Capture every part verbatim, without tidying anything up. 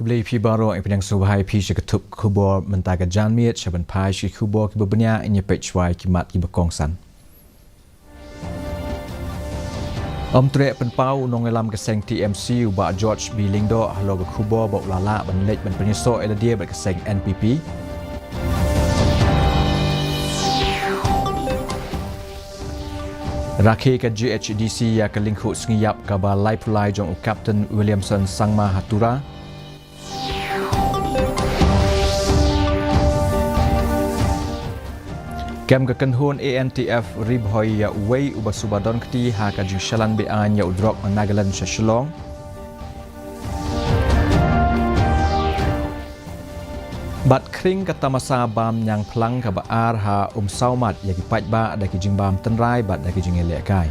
Khublei phi baroh, i pdiang sngewbha ïa phi sha ka tup khubor mynta ka janmiet, sha ban phai sha ki khubor kiba bniah, ngin ïa peit shuwa ïa ki mat kiba kongsan. Ym treh pynpaw u nongïalam ka seng T M C u Bah George B Lyngdoh halor ka khubor ba u la lah ban leit ban pynïasoh ïalade bad ka seng N P P. Rakhe ka G H A D C ïa ka lyngkhuh sngi ïap kaba laiphew lai jong u Captain Williamson Sangma ha Tura. Kem ka kynhun A N T F Ri Bhoi ïa uwei uba suba don kti ha ka jingshalan be-aiñ ïa u drok na Nagaland sha Shillong. Bad khring ka tamasa bam ñiangphlang kaba ar ha Umsawmat ïa ki paidbah da ki jingbam tynrai bad da ki jingïalehkai.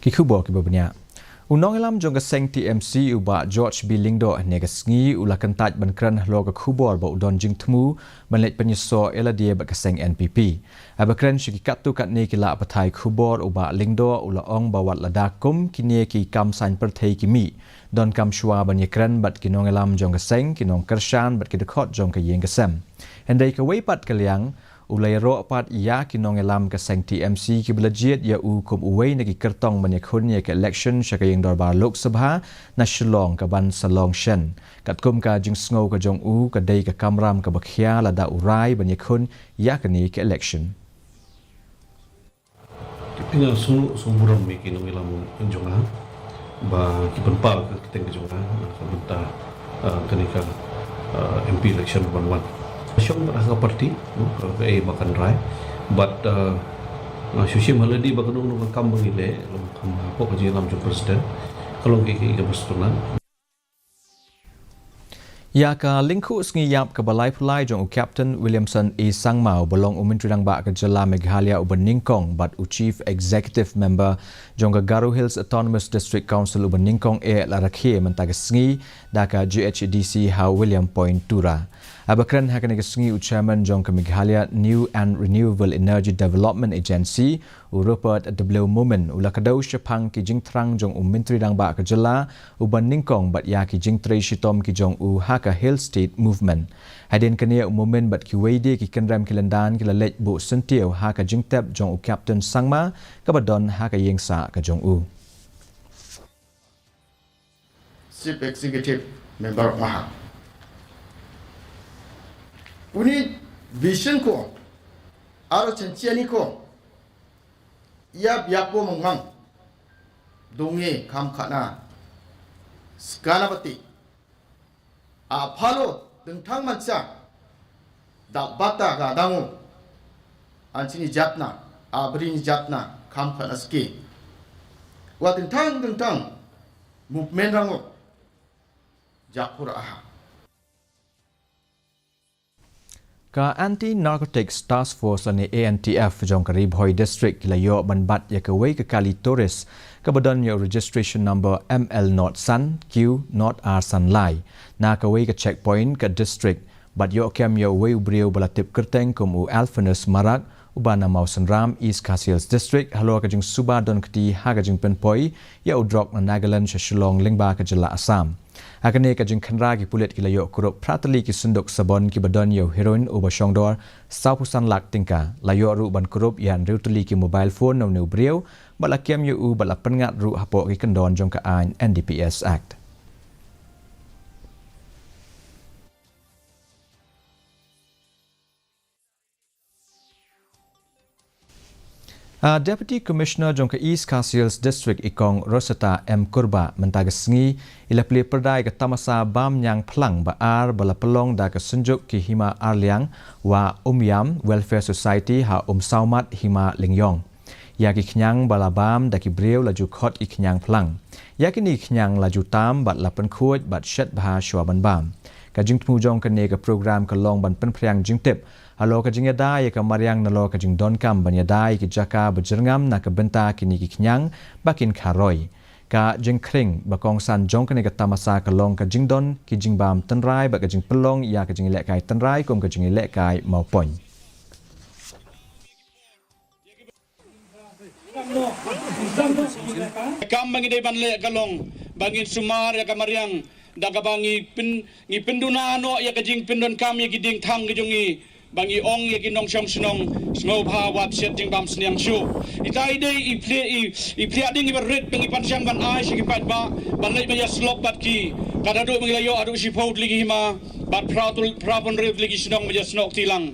Ki khubor kiba bniah. U nongïalam jong ka seng T M C u Bah George B Lyngdoh hynne ka sngi u la kyntait ban kren halor ka khubor ba u don jingthmu ban leit pynïasoh ïalade bad ka seng N P P. Haba kren sha ki katto katne ki lad pathai khubor u Bah Lyngdoh u la ong ba wat lada kum kine ki kam saiñ pyrthei ki mih, donkam shuwa ban ïakren bad ki nongïalam jong ka seng, ki nongkyrshan bad ki dkhot jong ka ïing ka sem. Hynrei kawei pat ka liang, u la ïaroh pat ïa ki nongïalam ka seng T M C kiba la jied ïa u kum uwei na ki kyrtong ban ïakhun ïa ka election sha ka ïing dorbar Lok Sabha na Shillong kaban sa long shen. Katkum ka jingsngew ka jong u, ka dei ka kamram kaba khia lada u rai ban ïakhun ïa kane ka election. Nga sngew, sngew burom ïa ki nongïalam jong nga ba ki pynpaw ka kyrteng ka jong nga na ka bynta, ah, kane ka, ah, M P election ban wan. Shong bad ha ka party, no, ka, kaei ba kan rai. Bad, ah, nga shu shim ha lade ba kano kano ka kam ba ngi leh, long kam hapoh ka jingïalam jong president, ka long kaei kaei kaba sngewtynnat. Ïa ka lyngkhuh sngi ïap kaba laiphew lai jong u Captain Williamson A Sangma uba long u Myntri Rangbah ka jylla Meghalaya uba nyngkong bad u Chief Executive Member jong ka Garo Hills Autonomous District Council uba nyngkong eh la rakhe mynta ka sngi da ka G H A D C ha William Point, Tura. Haba kren ha kane ka sngi u Chairman jong ka Meghalaya New and Renewable Energy Development Agency, u Rupert W Momin, u la kdew shaphang ki jingthrang jong u Myntri Rangbah ka jylla uba nyngkong bad ïa ki jingtrei shitom ki jong u ha ka Hill State Movement. Hadien kane u Momin bad kiwei de ki kynrem ki lyndan ki la leit buh syntiew ha ka jingtep jong u Captain Sangma kaba don ha ka ïing sah ka jong u. Chief Executive Member of Mahak. Uni vision ko, aro chanchiani ko, ïa biapo mangmang, donge kam khana, skana bati, a phalo, dengthang mancha, dal bata ga dangu, an chini jatna, a bri ni jatna, kam khana ski. Wa dengthang dengthang, movement rangu, jakura aha. Ka Anti Narcotics Task Force lane A N T F jong ka Ri Bhoi District ki la ïoh ban bat ïa kawei ka kali tourist kaba don ïa u registration number M L not san Q not R san lai na kawei ka checkpoint ka district, bad ïoh kem ïa uwei u briew ba la tip kyrteng kum u Alphanus Marak, uba na Mawsynram, East Khasi Hills District, halor ka jingsuba don kti ha ka jingpynpoi ïa u drok na Nagaland sha Shillong lyngba ka jylla Assam. Ha kane ka jingkhynra ki pulit ki la ïoh kurup phra tylli ki synduk sabon kiba don ïa u heroin uba shongdor sawphew san lak tyngka. La ïoh ruh ban kurup ïa hynriew tylli ki mobile phone na une u briew, bad la kem ïa u bad la pynngat ruh hapoh ki kyndon jong ka aiñ N D P S Act. A Deputy Commissioner jong ka East Khasi Hills District i Kong Rosetta M Kurbah mynta ka sngi i la plie pyrda ïa ka tamasa bam ñiangphlang ba ar ba la pynlong da ka Synjuk ki Hima Arliang wa Umïam Welfare Society ha Umsawmat, Hima Lyngiong. Ïa ki khñiang ba la bam da ki briew la ju khot ki khñiang phlang. Ïa kine ki khñiang la ju tam bad la pynkhuid bad shet bha shuwa ban bam. Ka jingthmu jong kane ka program ka long ban pynphriang jingtip halor ka jingïada ïa ka mariang nalor ka jingdonkam ban ïada ïa ki jaka ba jyrngam na ka bynta kine ki khñiang ba kin kha roi. Ka jingkhring ba kongsan jong kane ka tamasa ka long ka jingdon ki jingbam tynrai bad ka jingpynlong ïa ka jingïalehkai tynrai kum ka jingïalehkai mawpoiñ. Kam ba ngi dei ban leh ka long ba ngin sumar ïa ka mariang da kaba ngi pyn, ngi pynduna noh ïa ka jingpyndonkam ïa ki diengthang ka jong ngi, ba ngi ong ïa ki nongshong shnong, sngewbha wat shet jingbam sniang shuh. Ita i dei i plie i, i plie ding i ba rit ba ngi pan shang ban ai sha ki paidbah ban leit ban ïasyllok bad ki. Ka da duh ba ngi la ïoh haduh shiphew tylli ki hima bad phra tul, phra phew hynriew tylli ki shnong ba ïasnoh kti lang.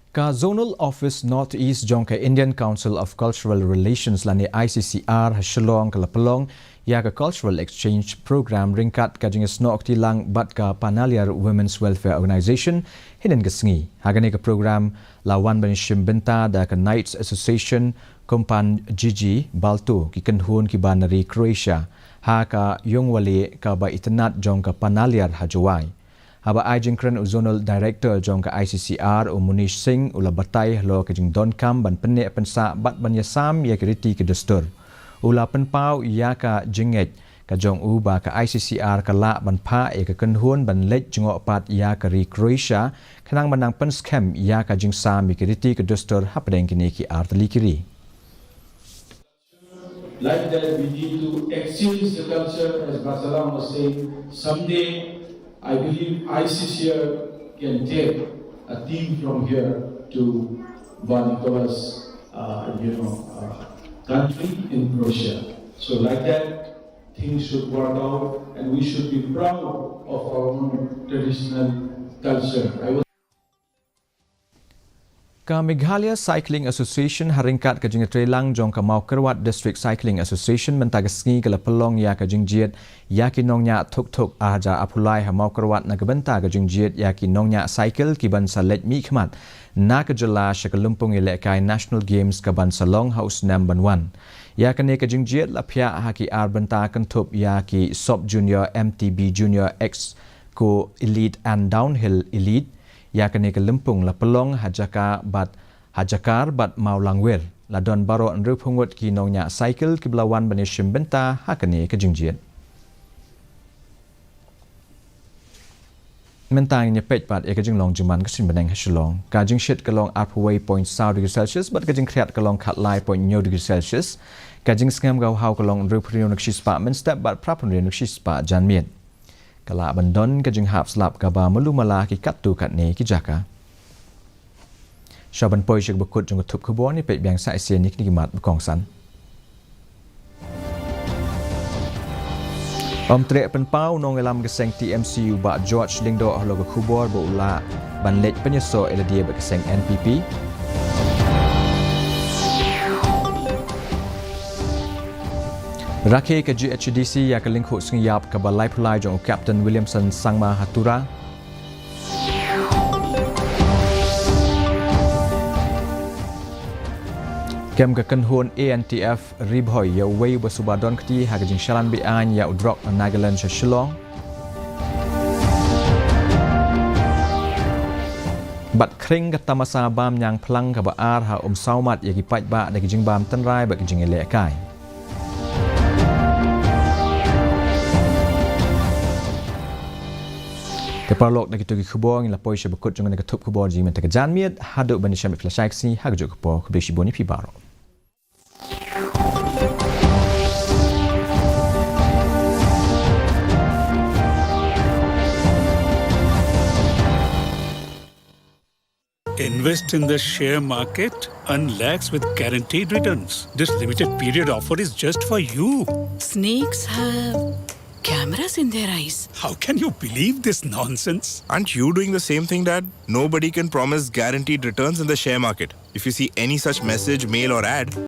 Ka Zonal Office North East jong ka Indian Council of Cultural Relations lane I C C R ha Shillong ka la pynlong ïa ka Cultural Exchange Program ryngkat ka jingïasnoh kti lang bad ka Panaliar Women's Welfare Organization hynnin ka sngi. Ha kane ka program la wan ban shim bynta da ka Knights Association, Kumpan Jiji Balto, ki kynhun kiba na ri Croatia, ha ka ïungwaleh kaba itynnad jong ka Panaliar ha Jowai. Haba ai jingkren u Zonal Director jong ka I C C R u Munish Singh u la batai halor ka jingdonkam ban pynneh pynsah bad ban ïasam ïa ki riti ki dustur. U la pynpaw ïa ka jingngeit ka jong u ba ka I C C R ka lah ban phah ïa ka kynhun ban leit jngoh pat ïa ka ri Croatia khnang ban nang pynskhem ïa ka jingsam ïa ki riti ki dustur hapdeng kine ki artylli ki ri. Like that, we need to exchange the culture, as Barsalam was saying. Someday, I believe I C C R can take a team from here to Van Nicholas, uh, you know, uh, country in Croatia. So, like that, things should work out, and we should be proud of our own traditional culture. I was Ka Meghalaya Cycling Association ha ryngkat ka jingïatreilang jong ka Mawkyrwat District Cycling Association mynta ka sngi ka la pynlong ïa ka jingjied ïa ki nongñiah thuk thuk ar hajar arphew lai ha Mawkyrwat na ka bynta ka jingjied ïa ki nongñiah cycle ki ban sa leit mihkhmat na ka jylla sha ka lympung ïalehkai National Games ka ban sa long ha u snem ban wan. Ïa kane ka jingjied la phiah ha ki ar bynta kynthup ïa ki Sub Junior, M T B Junior, Exco Elite and Downhill Elite. Ïa kane ka lympung la pynlong ha Jakar bad, ha Jakar bad Mawlangwir. La don baroh hynriewphew ngut ki nongñiah cycle kiba la wan ban ïashim bynta ha kane ka jingjied. Mynta ngin ïa peit pat ïa ka jinglong jingman ka suiñ bneng ha Shillong. Ka jingshit ka long arphew wei point saw degree Celsius bad ka jingkhriat ka long khatlai point hynñiew degree Celsius. Ka jingsngem ka haw ka long hynriewphew hynriew na ka shispah mynstep bad phra phew hynriew na ka shispah janmiet. Ka lah ban don ka jinghap slap kaba malu mala ha ki katto katne ki jaka. Sha ban poi sha kaba kut jong ka thup khubor, ngin peit biang sa shisien ïa kine ki mat ba kongsan. Ym treh pynpaw u nongïalam ka seng T M C u Bah George Lyngdoh halor ka khubor ba u lah ban leit pynïasoh ïalade bad ka seng N P P. Rakhe ka G H A D C ïa ka lyngkhuh sngi ïap kaba laiphew lai jong u Captain Williamson Sangma ha Tura. Kem ka kynhun A N T F Ri Bhoi ïa uwei uba suba don kti ha ka jingshalan be-aiñ ïa u drok na Nagaland sha Shillong. Bad khring ka tamasa bam ñiang phlang kaba ar ha Umsawmat ïa ki paidbah da ki jingbam tynrai bad ki jingïalehkai. Te paralok, da kito ki khubor ngin la poi sha ba kut jong kane ka thup khubor jingmyntoi ka janmiet, haduh ban ïashem ïa phi lashai ka sngi ha kajuh ka por, khublei shibun ïa phi baroh. Invest in the share market and lakhs with guaranteed returns. This limited period offer is just for you. Snakes have cameras in their eyes. How can you believe this nonsense? Aren't you doing the same thing, Dad? Nobody can promise guaranteed returns in the share market. If you see any such message, mail, or ad,